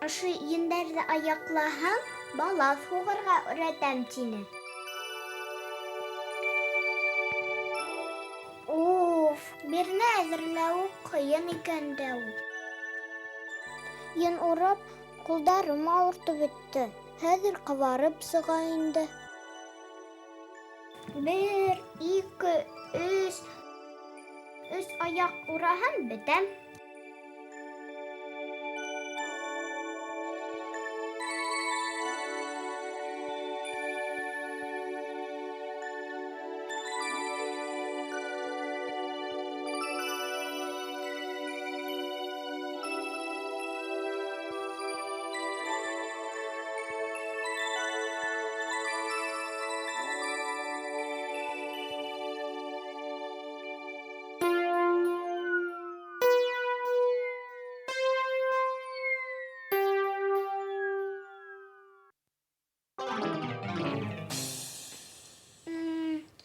Ошо ендәрҙе аяҡлаһаң, балаҫ һуғырға өйрәтәм, тине. Уф, бирнә әҙерләүе ҡыйын икән дә ул. Йөн урап, ҡулдарым ауыртып бөттө. Хәҙер ҡабарып сыға инде. Бер, ике, өс. Өс аяҡ ураһам, бөтәм.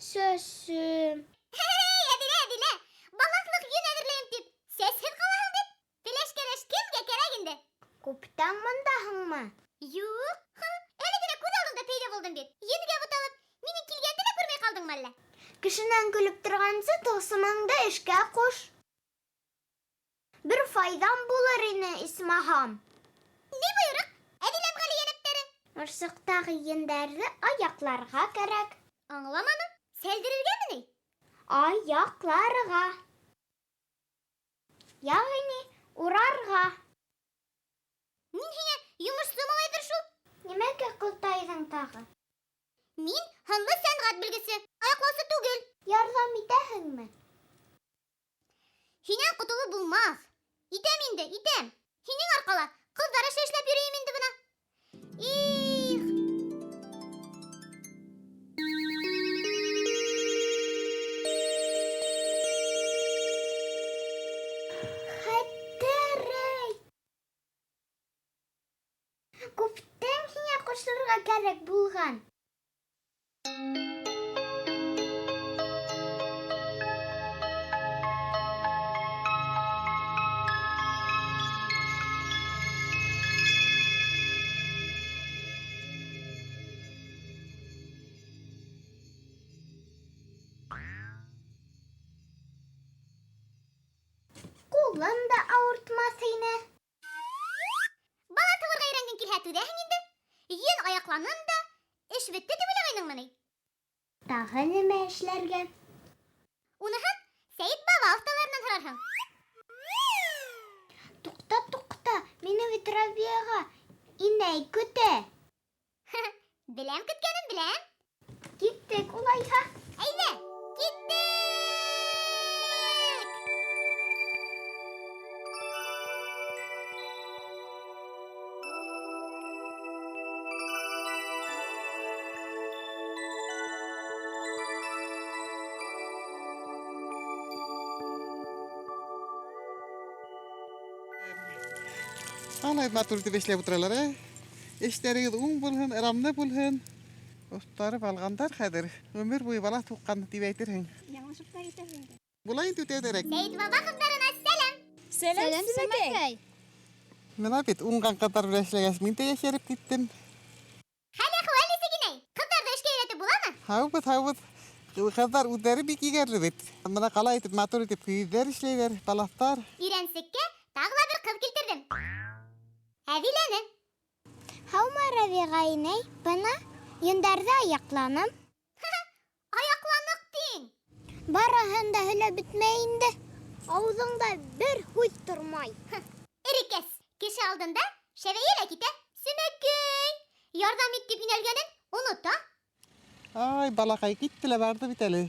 Сәсем. Эй, Әдилә, Әдилә, балаҫлыҡ йөн әҙерләйем тип, сәсһеҙ ҡалаһың бит. Пеләш-кәләш кемгә кәрәк инде? Күптән бындаһыңмы? Юҡ, әле генә күҙ алдыңда пәйҙә булдым бит. Йөнгә буталып, минең килгәнде лә күрмәй ҡалдыңмы әллә? Кешенән көлөп торғансы, тылсымыңды эшкә ҡуш. Бер файҙам булыр ине, исмаһам. Ни бойороҡ, Әдиләм Ғали йәнәптәре? Орсоҡтағы ендәрҙе аяҡларға кәрәк. Аңламаным, сәлдерергәме ни? Аяҡларға. Йәғни урарға. Мин һиңә йомошсо малайҙыр шул. Нимәгә ҡылтайҙың тағы? Мин һынлы сәнғәт белгесе, аяҡлаусы түгел. Ярҙам итәһеңме? Һинән ҡотолоп булмаҫ. Итәм инде, итәм. Һинең арҡала ҡыҙҙар эше эшләп йөрөйөм инде бына. Их! Хәтерәй! Күптән һиңә ҡушылырға кәрәк булған. Ҡулым да ауыртмаҫ ине. Бала тыуырға өйрәнгең килһә түҙәһең инде. Йөн аяҡланым да, эш бөттө тип уйлағайныңмы ни? Тағы нимә эшләргә? Уныһын Сәйет баба оҫталарынан һорарһың. Туҡта, туҡта, мине бит Рабиға инәй көтә. Беләм көткәнен, беләм. Киттек улайһа. Әйҙә, киттек! Ҡалай матур итеп эшләп ултыралар, ә? Эштәрегеҙ уң булһын, ырамлы булһын. Оҫтарып алғандар хәҙер. Ғүмер буйы бала туҡҡан тип әйтерһең. Яңылышып та китәһең инде. Була инде үтәҙерәк. Сәйет баба ҡыҙҙарына сәләм! Сәләм, Сәмәкәй! Бына бит уңған ҡыҙҙар белән эшләгәс, мин дә йәшәреп киттем. Хәл-әхүәл нисек, инәй? Ҡыҙҙарҙы эшкә өйрәтеп буламы? Һаубыҙ, һаубыҙ. Ҡыҙҙар үҙҙәре бик егәрле бит. Бына ҡалай итеп, матур итеп кейеҙҙәр эшләйҙәр, балаҫтар. Өйрәнсеккә тағы ла бер ҡыҙ килтерҙем. Әҙиләне. Һаумы, Рабиға инәй? Бына йөндәрҙе аяҡланым. Аяҡланыҡ тиң. Барыһын да һөйләп бөтмәй инде. Ауыҙыңда бер һүҙ тормай. Эрекәс, кеше алдында шәбәйе лә китә. Сәмәкәй, ярҙам ит тип инәлгәнен онота. Ай, балаҡай китте лә барҙы бит әле.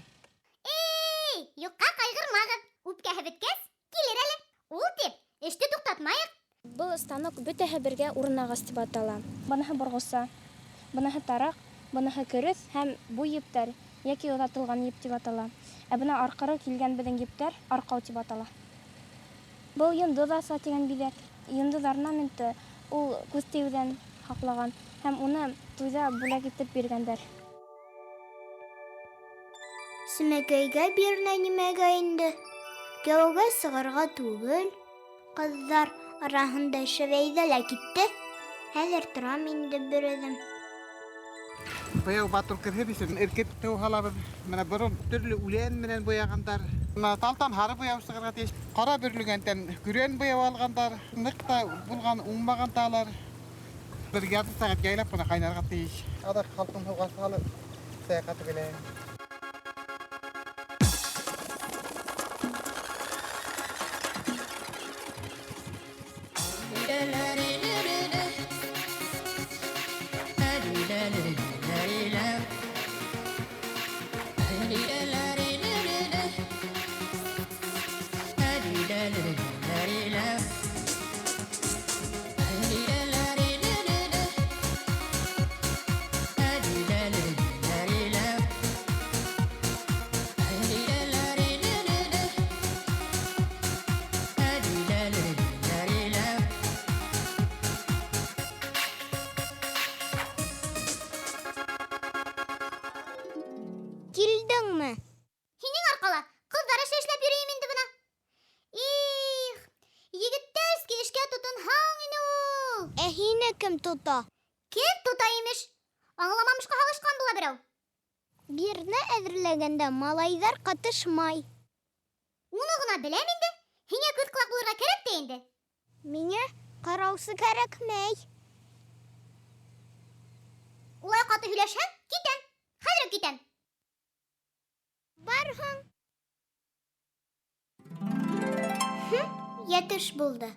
Эй, юҡҡа ҡайғырмағыҙ. Үпкәһе бөткәс, килер әле. Ул тип, эште туҡтатмайыҡ. Был станок бөтәһе бергә урын ағас тип атала. Быныһы борғоса, быныһы тараҡ, быныһы көрөҫ һәм буй ептәр йәки оҙатылған еп тип атала. Ә бына арҡыры килгән беҙҙең ептәр арҡау тип атала. Был йондоҙ аса тигән биҙәк. Йондоҙ орнаменты ул күҙ тейеүҙән һаҡлаған һәм уны туйҙа бүләк итеп биргәндәр. Сәмәкәйгә бирнә нимәгә инде? Кейәүгә сығырға түгел. Ҡыҙҙар Араһында шәбәйҙе лә китте. Хәҙер торам инде бер үҙем. Буяу матур керһен өсөн эркет тыу һалабыҙ. Менә борон төрлө үлән менән буяғандар. Бына талтан һары буяу сығырға тейеш. Ҡара бөрлөгәндән көрән буяу алғандар. Ныҡ та булған, уңмаған талар. Бер ярты сәғәт яйлап бына ҡайнарға тейеш. Аҙаҡ һалҡын һыуға һалып сәйҡатып эләм. Килдеңме? Һинең арҡала ҡыҙҙар эше эшләп йөрөйөм инде бына. Их, егеттәрский эшкә тотонһаң ине ул. Ә һине кем тота? Кем тота имеш? Аңламамышҡа һалышҡан була берәү. Бирнә әҙерләгәндә малайҙар ҡатышмай. Уны ғына беләм инде. Һиңә күҙ ҡолаҡ булырға кәрәк тә инде. Миңә ҡараусы кәрәкмәй. Улай ҡаты һөйләшһәң, китәм. Хәҙер үк китәм. Барһың. Йәтеш булды.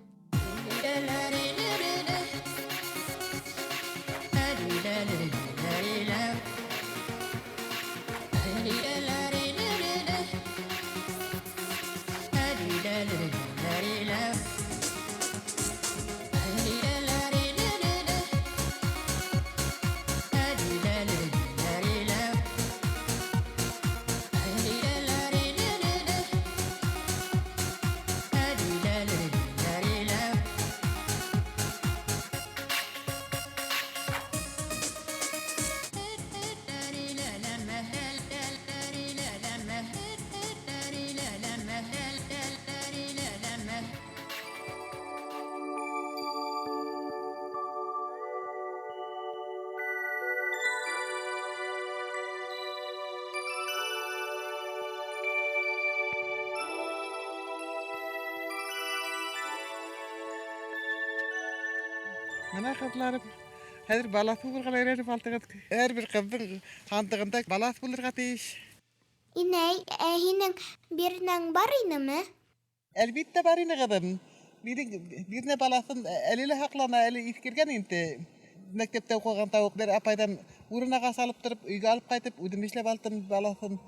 Менә ҡыҙларым, хәҙер балаҫ булырға ла өйрәнеп алдығыҙ. Һәр бер ҡыҙҙың һандығында балаҫ булырға тейеш. Инәй, ә һинең бирнәң бар инеме? Әлбиттә бар ине, ҡыҙым. Минең бирнә балаҫым әле лә һаҡлана, әле иҫкергән инде. Мәктәптә уҡығанда уҡ бер апайҙан урын ағас алып тороп, өйгә алып ҡайтып, үҙем эшләп алдым балаҫын.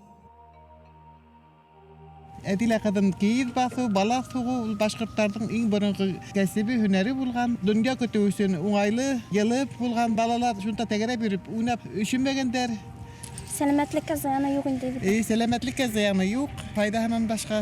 Әдилә ҡыҙым, кейеҙ баҫыу, балаҫ һуғыу ул башҡорттарҙың иң боронғо кәсебе, һөнәре булған. Донъя көтөү өсөн уңайлы, йылы булған балалар шунда тәгәрәп йөрөп, уйнап өшөнмәгәндәр. Сәләмәтлеккә зыяны юҡ инде бит. Сәләмәтлеккә зыяны юҡ, файҙаһынан башҡа.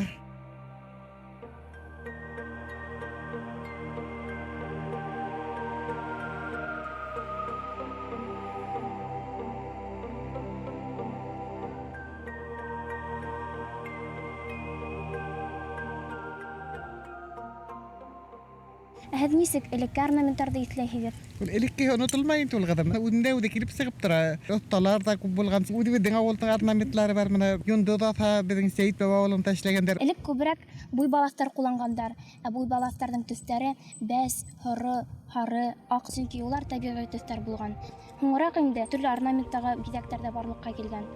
Ә һеҙ нисек элекке орнаменттарҙы иҫләйһегеҙ? Ул элекке онотолмай инде ул, ҡыҙым. Үҙендә үҙе килеп сығып тора. Оҫталар ҙа күп булған. Үҙебеҙҙең ауылдың орнаменттары бар. Мына йондоҙ аҫа беҙҙең Сәйет баба ауылында эшләгәндәр. Элек күберәк буйбалаҫтар ҡулланғандар. Ә буйбалаҫтарҙың төҫтәре бәс, һоро, һары, аҡ, сөнки улар тәбиғи төҫтәр булған. Һуңыраҡ инде төрлө орнаменттағы биҙәктәр ҙә барлыҡҡа килгән.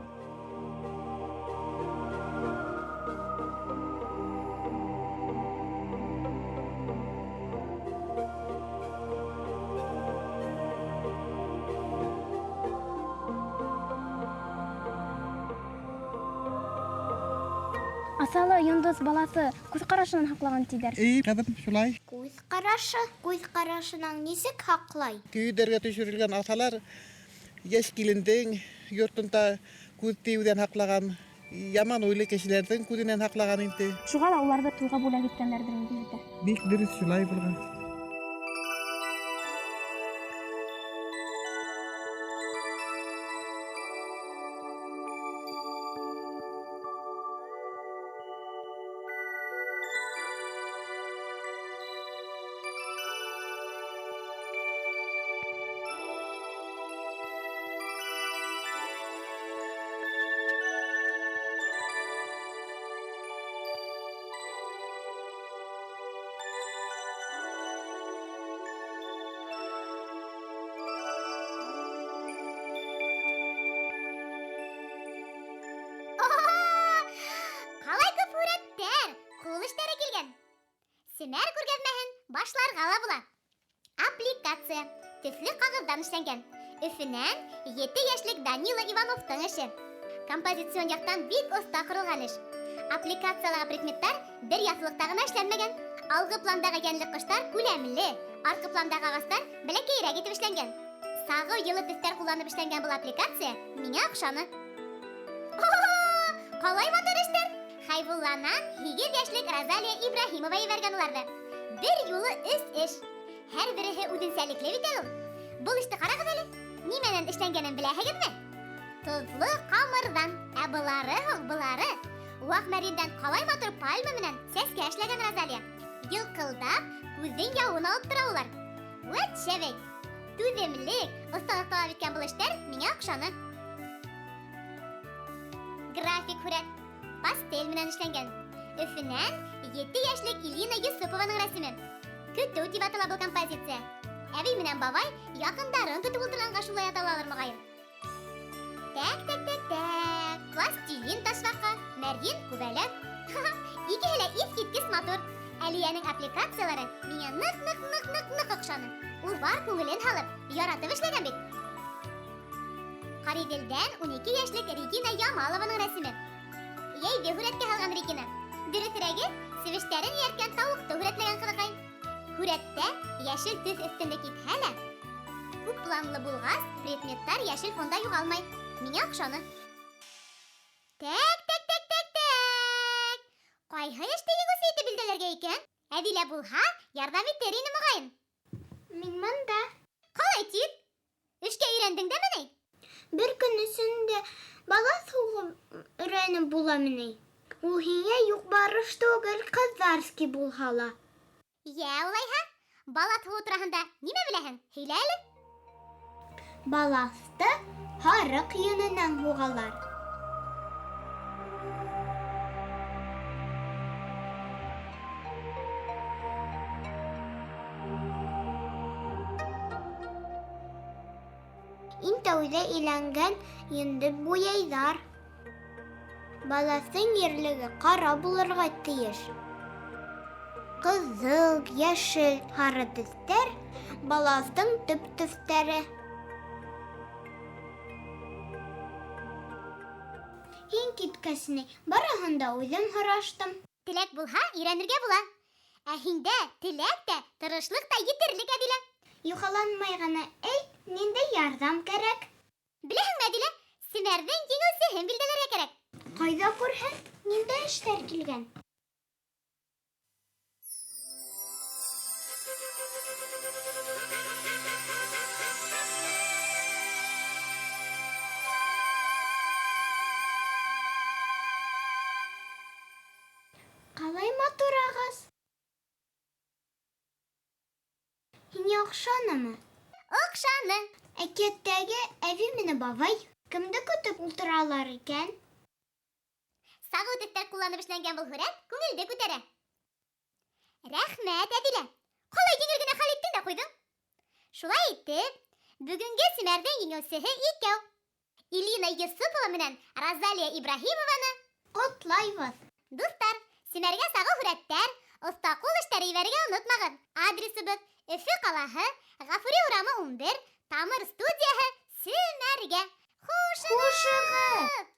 Аҫалы йондоҙ балаҫы күҙ ҡарашынан һаҡлаған тиҙәр. Эй, ҡыҙым, шулай. Күҙ ҡарашы, күҙ ҡарашынан нисек һаҡлай? Көйҙәргә төшөрөлгән аҫалар йәш килендең йортонда күҙ тейеүҙән һаҡлаған, яман уйлы кешеләрҙең күҙенән һаҡлаған инде. Шуға ла уларҙы туйға бүләк иткәндәрҙер инде бит. Бик дөрөҫ шулай булған. Семәр күргәҙмәһен башларға ла була. Аппликация төҫлө ҡағыҙҙан эшләнгән. Өфөнән 7 йәшлек Данила Ивановтың эше. Композицион яҡтан бик оҫта ҡоролған эш. Аппликациялағы предметтар бер яҫылыҡта ғына эшләнмәгән. Алғы пландағы йәнле ҡоштар күләмле, арҡы пландағы ағастар бәләкәйерәк итеп эшләнгән. Сағыу йылы төҫтәр ҡулланып эшләнгән был аппликация миңә оҡшаны. Ҡалай матур эштәр! Хәйбулланан 8 йәшлек Розалия Ибраһимова ебәргән уларҙы. Бер юлы 3 эш. Һәр береһе үҙенсәлекле бит әле ул. Был эште ҡарағыҙ әле. Нимәнән эшләнгәнен беләһегеҙме? Тоҙло ҡамырҙан. Ә былары һуң, былары. Ваҡ мәрйендән ҡалай матур пальма менән сәскә эшләгән Розалия. Йылҡылдап, күҙҙең яуын алып тора улар. Үәт шәбәй! Түҙемлек, оҫталыҡ талап иткән был эштәр миңә оҡшаны. График һүрәт. Пастель менән эшләнгән. Өфөнән 7 йәшлек Илина Йосопованың рәсеме. Көтөү тип атала был композиция. Әбей менән бабай яҡындарын көтөп ултырғанға шулай аталалыр моғайын. Тәк, тәк, тәк, тәк. Пластилин ташбаҡа, мәрйен күбәләк. Икеһе лә иҫ киткес матур. Әлиәнең аппликациялары миңә ныҡ, ныҡ, ныҡ, ныҡ, ныҡ оҡшаны. Ул бар күңелен һалып, яратып эшләгән бит. Ҡариҙелдән 12 йәшлек Регина Ямалованың рәсеме. Йәйҙе һүрәткә һалған Регина. Дөрөҫөрәге, себештәрен эйәрткән тауыҡты һүрәтләгән ҡыҙыҡай. Һүрәттә йәшел төҫ өҫтөнлөк итһә лә, күп планлы булғас, предметтар йәшел фонда юғалмай. Миңә оҡшаны. Тәк, тәк, тәк, тәк, тәк. Ҡайһы эште еңеүсе итеп билдәләргә икән? Әҙилә булһа, ярҙам итер ине моғайын. Мин бында. Ҡалай тип? Эшкә өйрәндең дәме ни? Бер көн эсендә балаҫ һуғып өйрәнеп буламы ни? Ул һиңә юҡ барыш түгел, ҡыҙҙарский булһа ла. Йә, улайһа, балаҫ һуғыу тураһында нимә беләһең? Һөйлә әле. Балаҫты һарыҡ йөнөнән һуғалар. Иң тәүҙә иләнгән йөндө буяйҙар. Балаҫтың ерлеге ҡара булырға тейеш. Ҡыҙыл, йәшел, һары төҫтәр балаҫтың төп төҫтәре. Һин киткәс ни, барыһын да үҙем һораштым. Теләк булһа, өйрәнергә була. Ә һиндә теләк тә, тырышлыҡ та етерлек, Әҙилә. Юхаланмай ғына әйт, ниндәй ярҙам кәрәк? Беләһеңме, Әҙилә, Семәрҙең еңеүсеһен билдәләргә кәрәк. Ҡайҙа күрһен, ниндәй эштәр килгән? Ҡалай матур ағас. Һиңә оҡшанымы? Оҡшаны. Әкиәттәге әбей менән бабай кемде көтөп ултыралар икән? Сағыу төҫтәр ҡулланып эшләнгән был һүрәт күңелде күтәрә. Рәхмәт, Әҙилә. Ҡалай еңел генә хәл иттең дә ҡуйҙың. Шулай итеп, бөгөнгө Семәрҙең еңеүсеһе икәү. Илина Йосопова менән Розалия Ибраһимованы ҡотлайбыҙ. Дуҫтар, Семәргә сағыу һүрәттәр, оҫта ҡул эштәре ебәрергә онотмағыҙ. Адресыбыҙ Өфө ҡалаһы, Ғафури урамы 11, Тамыр студияһы, Семәргә. Хушығыҙ! Хушығыҙ!